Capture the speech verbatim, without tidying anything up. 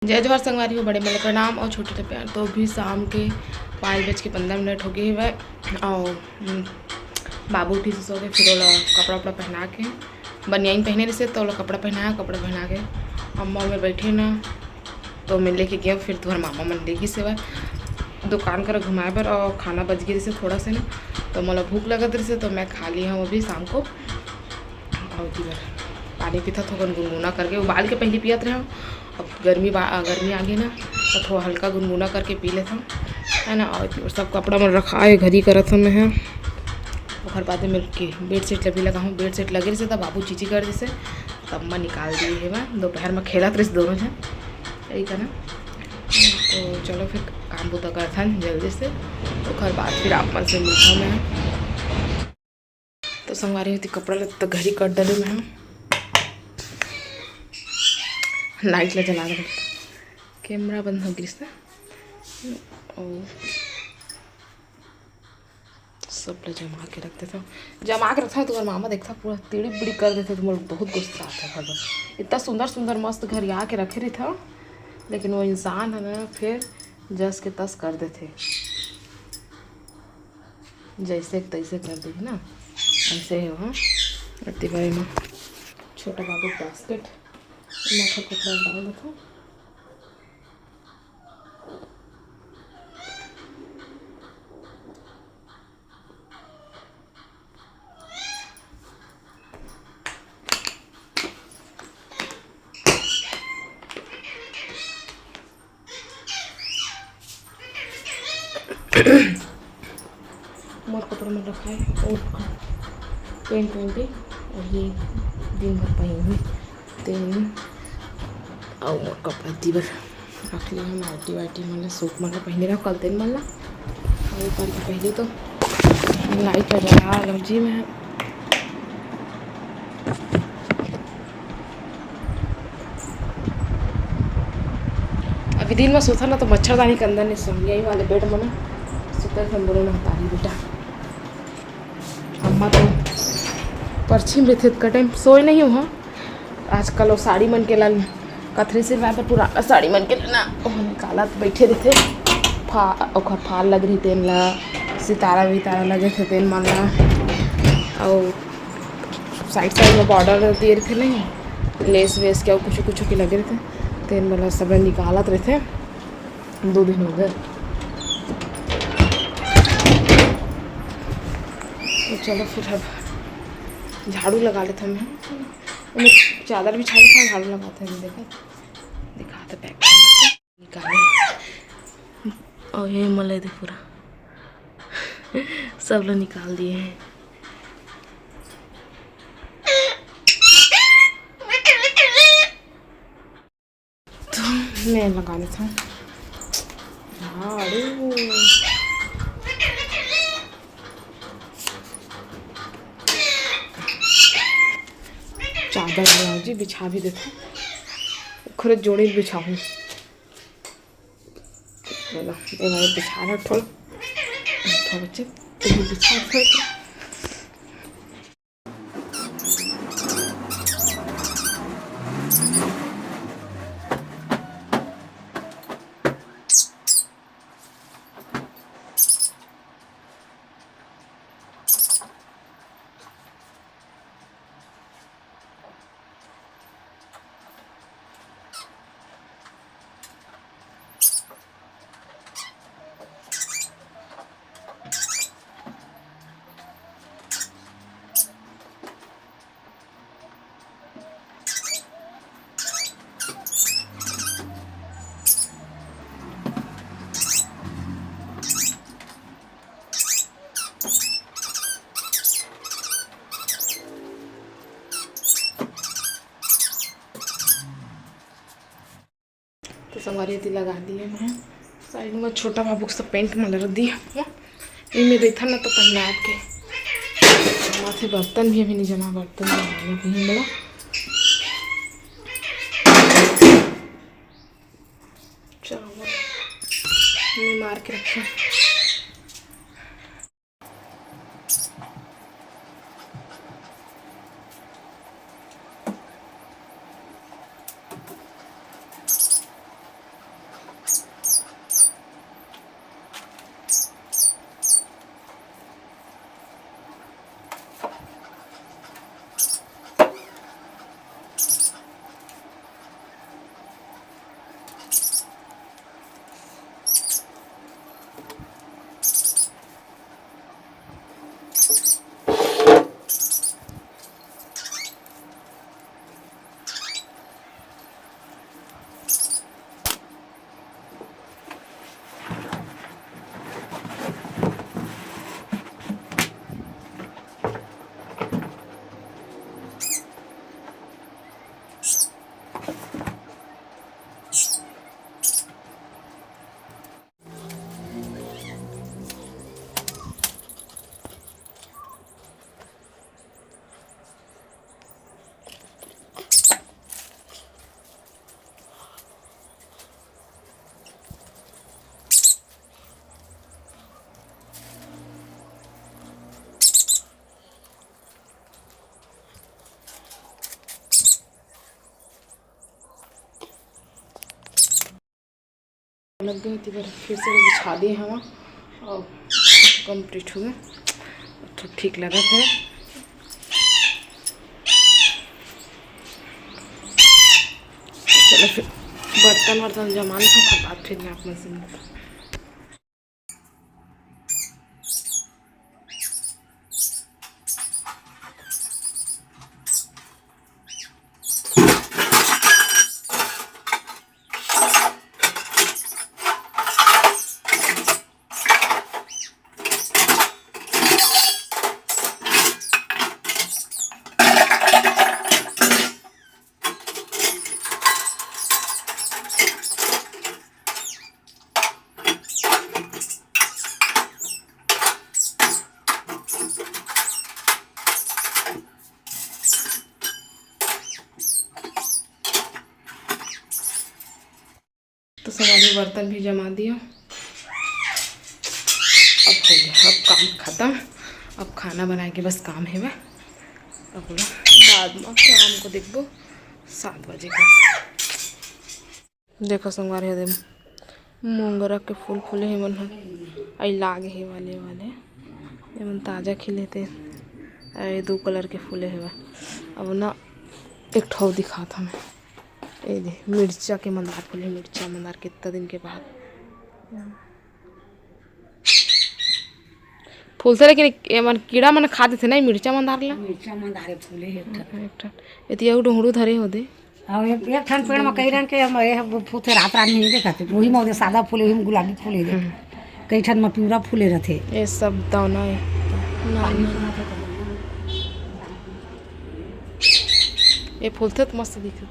जय जोहार संगवारी हो, बड़े मन ल प्रणाम और छोटे ल प्यार। तो अभी शाम के पाँच बज के पंद्रह मिनट हो गए हवय और, हम्म, बाबू उठी से सो के, फिर ओला कपड़ा उपड़ा पहना के, बनियाइन पहने रहिसे तो ओला कपड़ा पहनाया, कपड़ा पहना के अम्मा में बैठे ना, तो मैं लेके गया, फिर तुहर मामा मन लेगी सेवा दुकान कर घुमाए बर और खाना बच गए रहिसे थोड़ा से ना, तो मोला भूख लगत रहिसे तो मैं खा लिया हूँ अभी शाम को। और जी बर पानी पीथत हँव गुनगुना करके, उबाल के पहली पियत रहे हँव। अब गर्मी बा, गर्मी आ गई ना, तो थोड़ा हल्का गुनगुना करके पी लेथन, है ना। और जी बर सब कपड़ा मन रखाए घरी करत हँव मैं ह। ओखर बाद में के बेडशीट ल भी लगाहूँ, बेडशीट लगे रहिसे त बाबू चीची कर दिसे, तब मैं निकाल दिए हे मैं। दोपहर में खेलत रहिस दोनों झन, यही का ना। तो चलो फिर काम बुता करथन जल्दी से, ओखर बाद फिर आप मन से मिलथन मैं। तो संगवारी होती कपड़ा लत्ता घरी कर डरे मैं ह। लाइट ला जला दे, कैमरा बंद हो गिस ना। ओ, सब ला जमा के रख देथव, जमा के रखथव, तो मामा देखथव पूरा तिड़ी बिड़ी कर देथे, तो मोला बहुत गुस्सा आथे। भगवान, इतना सुंदर सुंदर मस्त घरिया के रखे रहिथव, लेकिन वो इंसान है ना, फिर जस के तस कर देथे। जैसे के तैसे कर देही ना, ऐसे हे वहाँ। अति बारी में छोटा बाबू के बास्केट, एमा अच्छा कपड़ा डाल देथव। मोर कपड़ा मन रखाए, ओट का पेंट वेंट हे, और ये दिन भर पहिनहूँ तेन, अउ मोर कपड़ा दी बर रख ले हँव, नाइटी वाइटी मन ला, सूट मन ला पहिने रहूँ कल तेन मन ला, अउ ऊपर के पहले तो लाइट ला जला लो जी मैं। अभी दिन में सोता ना तो मच्छरदानी के अंदर नहीं सोऊँ, यही वाले बेड में ना सुतल हम बोलो ना तारी बेटा। अम्मा तो परछी में रहते कटे सोए नहीं हूँ। आजकल वो साड़ी मन के लाल कथरी सिरवा तो पुराना साड़ी मन के ना वो निकालत बैठे रहते। फा ओखर फाल लग रही तेन ला, सितारा वितारा लगे थे तेन मन ला, और साइड साइड में बॉर्डर दिए रहिथे नहीं, लेस वेस के अउ कुछ कुछ के लगे रहिथे, तेन मन ला सब निकालत रहिथे। दो दिन हो गए। तो चलो फिर अब झाड़ू लगा लेते हैं। मैं चादर बिछा लेता हूँ, झाड़ू लगाते हैं। देखो, दिखाते पैक निकाले। और ये मले दे पूरा सब लोग निकाल दिए हैं। तो मैं लगा लेता हूँ झाड़ू। चादर वाला जी बिछा भी देता हूँ, खुद जोड़ी बिछाऊँ। चलो, ये वाला बिछा रहा ठोल। ठो बच्चे, ये बिछा रहा ठोल। तो संगवारी एती लगा दिए मैं। साइड में छोटा बाबू के सब पैंट मन ल रख दिए हूँ। इमे रहिथन ना तो पहिना के। माथे बर्तन भी अभी नहीं जमा, बर्तन जमाने भी नहीं मिला। चावल मैं मार के रखे। लग गए, तेकर फिर से बिछा दिए हवा और कंप्लीट हो गए। अब तो ठीक लगत हे। चलो फिर बर्तन वर्तन जमा लेथव, ओकर बाद फिर नाप मशीन। तो संगवारी बर्तन भी जमा दियो। अब हो गया, अब काम खत्म। अब खाना बनाए के बस काम हेवय। अब ओला बाद म शाम को देखबो, सात बजे का। देखो संगवारी हो दे, मोंगरा के फूल फूले हे मन ह, अई लागे हे वाले वाले। ये मन ताजा खिले ते, अई दू कलर के फूले हेवय। अब ना एक ठो दिखात हमें, ए दे मिर्चा के मंदार फूले, मिर्चा मंदार कितना दिन के बाद। फूलथे, लेकिन ए मन कीड़ा मन खा देथे ना, मिर्चा मंदार ला। मिर्चा मंदारे फूले हे एक ठन। एक ठन। एती अउ डोंगड़ू धरे हो दे। अउ एक, एक ठन पेड़ म कई रंग के हम, ए फूलथे, रात रात नहीं देखत, वही म ओदे सादा फूले, वही म गुलाबी फूले दे। हम्म। कई ठन म पिवरा फूले रथे। ये सब दौना हे। ना, पानी ना। ये फूलथे तो मस्त दिखथे।